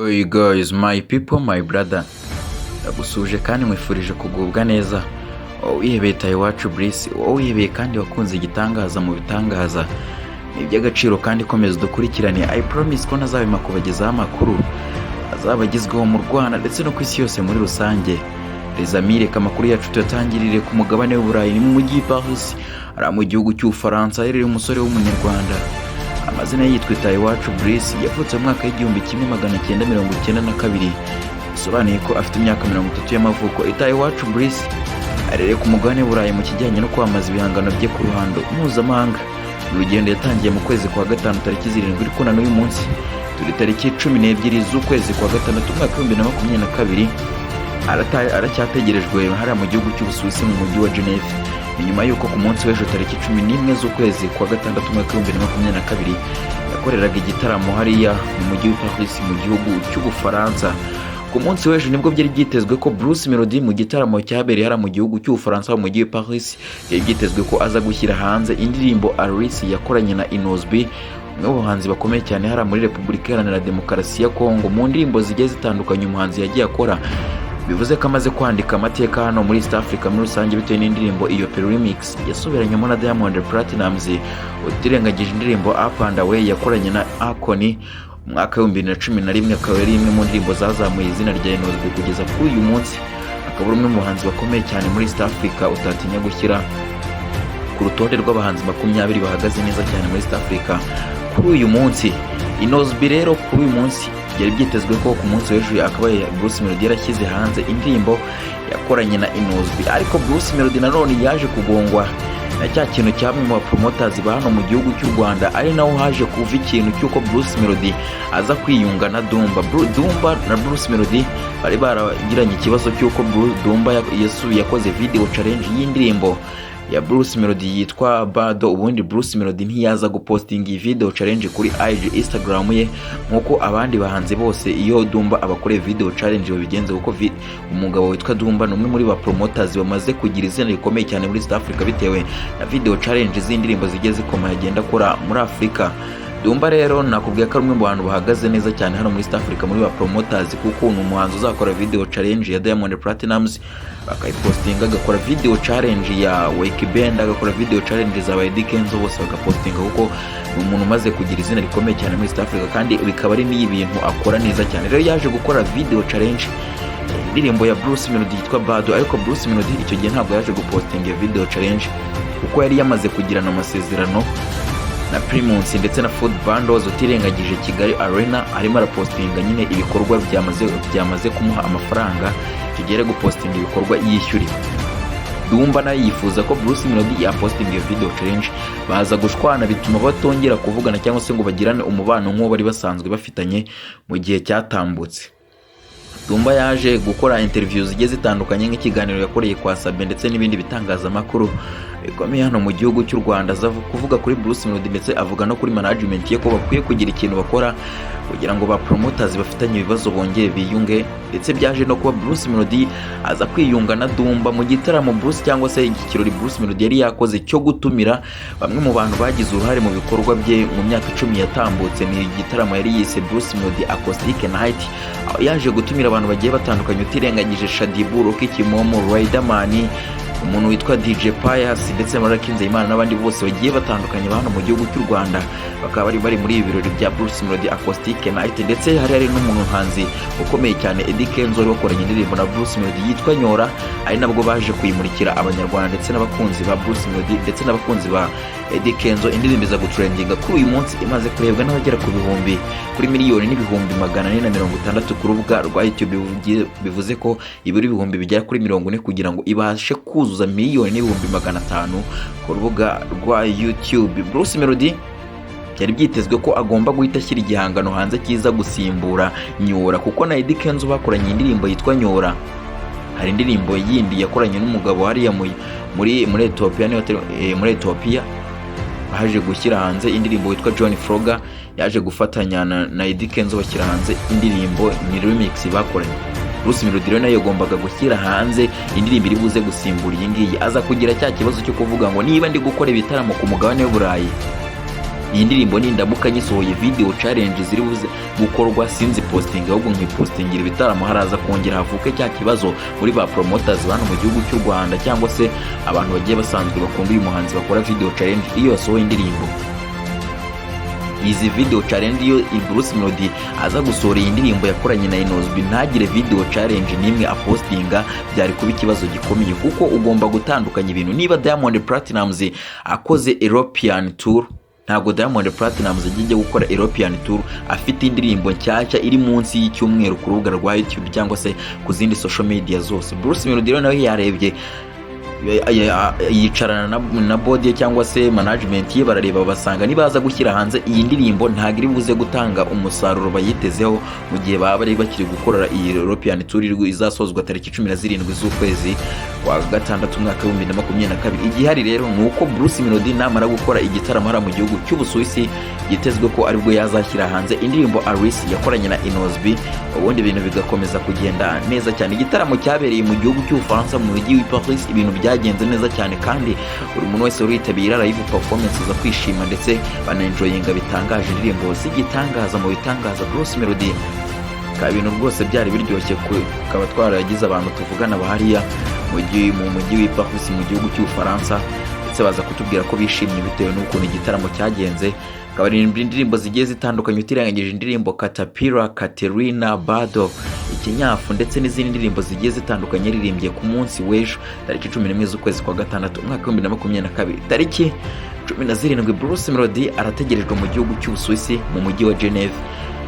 Hey guys, my people, my brother. Ndagusuje kandi nkwifurije kugubwa neza. Wowe wihebeye Iwacu Bliss, wowe wihebeye kandi wakunze igitangaza mu bitangaza. Ni iby'agaciro kandi komeza udukurikirane. I promise ko ntazabima kubagezaho amakuru azaba agezweho mu Rwanda ndetse no ku isi yose muri rusange. Les amis, reka amakuru yacu tuyatangirire ku mugabane w'Uburayi, ni mu mujyi Paris, ari mu gihugu cy'Ubufaransa, aherereye umusore w'Umunyarwanda. Amazina ye yitwa Iwacu Bliss, yavutse mu mwaka w'1992, bisobanuye ko afite imyaka 30 y'amavuko. Itahiwacu Bliss arereye ku mugabane w'Uburayi mu kijyanye no kwamamaza ibihangano bye ku ruhando mpuzamahanga. Urugendo yatangiye mu kwezi kwa gatanu tariki 7, ariko na n'uyu munsi turi tariki 12 z'ukwezi kwa gatandatu umwaka w'2022, aracyategerejwe hariya mu gihugu cy'Ubusuwisi, mu mujyi wa Geneve. Ni nyuma y'uko ku munsi w'ejo tariki 11 z'ukwezi kwa gatandatu umwaka w'2022 yakoreraga igitaramo hariya mu mujyi wa Paris mu gihugu cy'Ubufaransa. Ku munsi w'ejo nibwo byari byitezwe ko Bruce Melody, mu gitaramo cyabereye hariya mu gihugu cy'Ubufaransa mu mujyi wa Paris, byari byitezwe ko aza gushyira hanze indirimbo Alice yakoranye na Innoss'B, umwe mu bahanzi bakomeye cyane hariya muri Repubulika Iharanira Demokarasi ya Kongo. Mu ndirimbo zigiye zitandukanye umuhanzi yagiye akora, bivuze ko amaze kwandika amateka hano muri East Africa muri rusange, bitewe n'indirimbo iyo Peru Remix yasubiranyemo na Diamond Platnumz, utirengagije indirimbo Up and Away yakoranye na Akon umwaka w'2011, akaba ari imwe mu ndirimbo zazamuye izina rya Innoss'B kugeza kuri uyu munsi, akaba ari umwe mu bahanzi bakomeye cyane muri East Africa utatinya gushyira ku rutonde rw'abahanzi 20 bahagaze neza cyane muri East Africa kuri uyu munsi. Innoss'B rero kuri uyu munsi byari byitezwe ko ku munsi w'ejo akabaye Bruce Melody yarashyize hanze indirimbo yakoranye na Innoss'B, ariko Bruce Melody nanone yaje kugongwa na cya kintu cya bamwe mu bapromoters ba hano mu gihugu cy'u Rwanda, ari naho haje kuva ikintu cy'uko Bruce Melody aza kwiyunga na Dumba. Dumba na Bruce Melody bari baragiranye ikibazo cy'uko Dumba yasubiye yakoze video challenge y'indirimbo ya Bruce Melody yitwa Bado. Ubundi Bruce Melody ntiyaza gupostinga iyi video challenge kuri IG, Instagram ye, nk'uko abandi bahanzi bose iyo Dumba abakoreye video challenge babigenza, kuko umugabo witwa Dumba ni umwe muri ba promoters bamaze kugira izina rikomeye cyane muri East Africa bitewe na video challenge z'indirimbo zigiye zikomeye agenda akora muri Afurika. Dumba rero nakubwiye ko ari umwe mu bantu bahagaze neza cyane hano muri East Africa muri ba promoters, kuko ni umuhanzi uzakora video challenge ya Diamond Platnumz bakayipostinga, agakora video challenge ya Wake Band, agakora video challenge za Eddy Kenzo, bose bagapostinga, kuko ni umuntu umaze kugira izina rikomeye cyane muri East Africa kandi bikaba ari n'ibintu akora neza cyane. Rero yaje gukora video challenge indirimbo ya Bruce Melody yitwa Bado, ariko Bruce Melody icyo gihe ntabwo yaje gupostinga iyo video challenge kuko yari yamaze kugirana amasezerano na Primus ndetse na Food Bundles, utirengagije Kigali Arena, arimo arapostinga nyine ibikorwa byamaze kumuha amafaranga. Tugere gupostinga ibikorwa yishyuriwe. Dumba nawe yifuza ko Bruce Melody yapostinga iyo video challenge, baza gushwana bituma batongera kuvugana cyangwa se ngo bagirane umubano nk'uwo bari basanzwe bafitanye mu gihe cyatambutse. Dumba yaje gukora interview zigiye zitandukanye, nk'ikiganiro yakoreye kwa Sabe ndetse n'ibindi bitangazamakuru bikomeye hano mu gihugu cy'u Rwanda, aza kuvuga kuri Bruce Melody ndetse avuga no kuri management ye ko bakwiye kugira ikintu bakora kugira ngo ba promoters bafitanye ibibazo bongere biyunge. Ndetse byaje no kuba Bruce Melody aza kwiyunga na Dumba mu gitaramo Bruce cyangwa se iki kirori Bruce Melody yari yakoze cyo gutumira bamwe mu bantu bagize uruhare mu bikorwa bye mu myaka 10 yatambutse. Ni igitaramo yari yise Bruce Melody Acoustic Night, aho yaje gutumira abantu bagiye batandukanye, utirengagije Shaddyboo, Rocky Kimomo, Riderman, umuntu witwa DJ Pius ndetse na Lucky Nzeyimana n'abandi bose bagiye batandukanye ba hano mu gihugu cy'u Rwanda, bakaba bari bari muri ibi birori bya Bruce Melody Acoustic Night. Ndetse hari n'umuhanzi ukomeye cyane Eddy Kenzo wari wakoranye indirimbo na Bruce Melody yitwa Nyora, ari nabwo baje kuyimurikira Abanyarwanda ndetse n'abakunzi ba Bruce Melody ndetse n'abakunzi ba Eddy Kenzo. Indirimbo iza gutrendinga, kuri uyu munsi imaze kurebwa n'abagera ku bihumbi kuri 1,460,000 ku rubuga rwa YouTube, bivuze ko ibura ibihumbi bigera kuri 40 kugira ngo ibashe kuzuza 1,500,000 ku rubuga rwa YouTube. Bruce Melody byari byitezwe ko agomba guhita ashyira igihangano hanze cyiza gusimbura Nyora, kuko na Eddy Kenzo bakoranye indirimbo yitwa Nyora. Hari indirimbo yindi yakoranye n'umugabo hariya muri Ethiopia, niba muri Ethiopia, baje gushyira hanze indirimbo witwa John Froger, yaje gufatanya na Eddy Kenzo bashyira hanze indirimbo, ni remix bakoranye. Bruce Melody rero nayo yagombaga gushyira hanze indirimbo iri buze gusimbura iyi ngiyi, aza kugira cya kibazo cyo kuvuga ngo niba ndi gukora ibitaramo ku mugabane w'Uburayi Iyi ndirimbo nindamuka nyisohoye, video challenge ziri buze gukorwa, sinzi posting, ahubwo nkipostingira ibitaramo, haraza kongera havuke cya kibazo muri ba promoters bano mu gihugu cy'u Rwanda, cyangwa se abantu bagiye basanzwe bakunda uyu muhanzi bakora video challenge iyo yasohoye indirimbo. Izi video challenge, iyo Bruce Melody aza gusohora iyi ndirimbo yakoranye na Innoss'B ntagire video challenge n'imwe apostinga, byari kuba ikibazo gikomeye, kuko ugomba gutandukanya ibintu. Niba Diamond Platnumz akoze European tour, ntabwo Diamond Platnumz ajya gukora European tour afite indirimbo nshyashya iri munsi y'icyumweru ku rubuga rwa YouTube cyangwa se ku zindi social media zose. Bruce Melody rero nawe yarebye, yicarana na board ye cyangwa se management ye, barareba basanga nibaza gushyira hanze iyi ndirimbo ntabwo iri buze gutanga umusaruro bayitezeho mu gihe baba bari bakiri gukora iyi European Tour izasozwa tariki 17 z'ukwezi kwa gatandatu umwaka wa 2022. Igihari rero ni uko Bruce Melody namara gukora igitaramo hariya mu gihugu cy'Ubusuwisi, yitezwe ko aribwo yazashyira hanze indirimbo Alice yakoranye na Innoss'B, ubundi ibintu bigakomeza kugenda neza cyane. Igitaramo cyabereye mu gihugu cy'Ubufaransa, mu mujyi wa Paris, ibintu byagenze neza cyane, kandi buri muntu wese uritabira live performance aza kwishima, ndetse banenjoyinga bitangaje indirimbo z'igitangaza mu bitangaza Bruce Melody. Bikaba ibintu rwose byari biryoshye, tukaba twaragize abantu tuvugana bahariya mu mujyi w'i Paris mu gihugu cy'Ubufaransa, ndetse baza kutubwira ko bishimye bitewe n'ukuntu igitaramo cyagenze. Akaba ari indirimbo zigiye zitandukanye, utirengagije indirimbo Katapira, Katerina, Bado, Ikinyafu ndetse n'izindi ndirimbo zigiye zitandukanye yaririmbye ku munsi w'ejo tariki 11 z'ukwezi kwa gatandatu umwaka wa 2022. Tariki 17 Bruce Melody arategerejwe mu gihugu cy'Ubusuwisi, mu mujyi wa Geneve,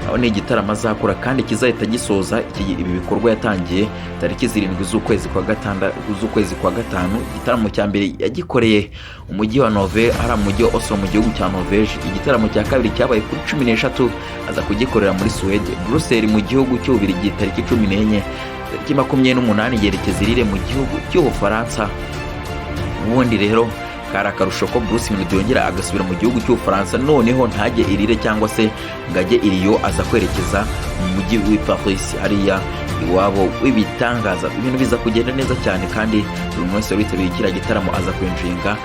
aho ni igitaramo azakora kandi kizahita gisoza ibi bikorwa yatangiye tariki 7 z'ukwezi kwa gatandatu, z'ukwezi kwa gatanu. Igitaramo cya mbere yagikoreye umujyi wa Norvège, ari mu mujyi wa Oslo mu gihugu cya Norvège. Igitaramo cya kabiri cyabaye kuri 13, aza kugikorera muri Suwede, Brussels mu gihugu cy'Ububiligi tariki 14. Tariki 28 yerekeza i Lille mu gihugu cy'Ubufaransa. Ubundi rero kari akarusho ko Bruce Melody yongera agasubira mu gihugu cy'Ubufaransa, noneho ntajye i Lille cyangwa se ngo ajye i Lyon, aza kwerekeza mu mujyi w'i Paris, hariya iwabo w'ibitangaza. Ibintu biza kugenda neza cyane, kandi buri muntu wese witabiriye kiriya gitaramo aza kwinjinga.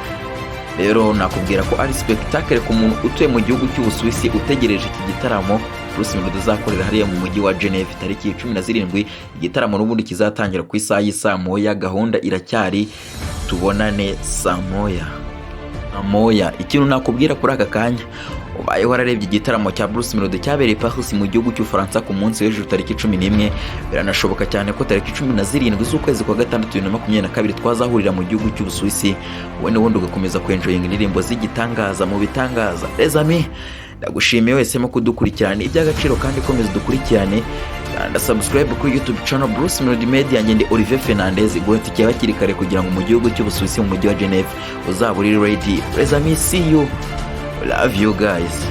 Rero nakubwira ko ari spectacle ku muntu utuye mu gihugu cy'Ubusuwisi utegereje iki gitaramo Bruce Melody uzakorera hariya mu mujyi wa Geneve tariki 17. Igitaramo n'ubundi kizatangira ku isaha y'isaa moya. Gahunda iracyari tubonane saa moya moya. Ikintu nakubwira kuri aka kanya, ubaye wararebye igitaramo cya Bruce Melody cyabereye Paris mu gihugu cy'Ubufaransa ku munsi w'ejo tariki 11, biranashoboka cyane ko tariki 17 z'ukwezi kwa gatandatu 2022 twazahurira mu gihugu cy'Ubusuwisi, wowe n'ubundi ugakomeza kwenjoyinga indirimbo z'igitangaza mu bitangaza. Les amis, ndagushimiye wese mo kudukurikirana, iby'agaciro, kandi komeza dukurikirane. Kanda subscribe kuri YouTube channel Bruce Melody Media. Ngende Olivier Fernandez, guha itike hakiri kare kugira ngo mu gihugu cy'Ubusuwisi, mu mujyi wa Geneve, uzaba uri ready. Les amis, see you, love you guys.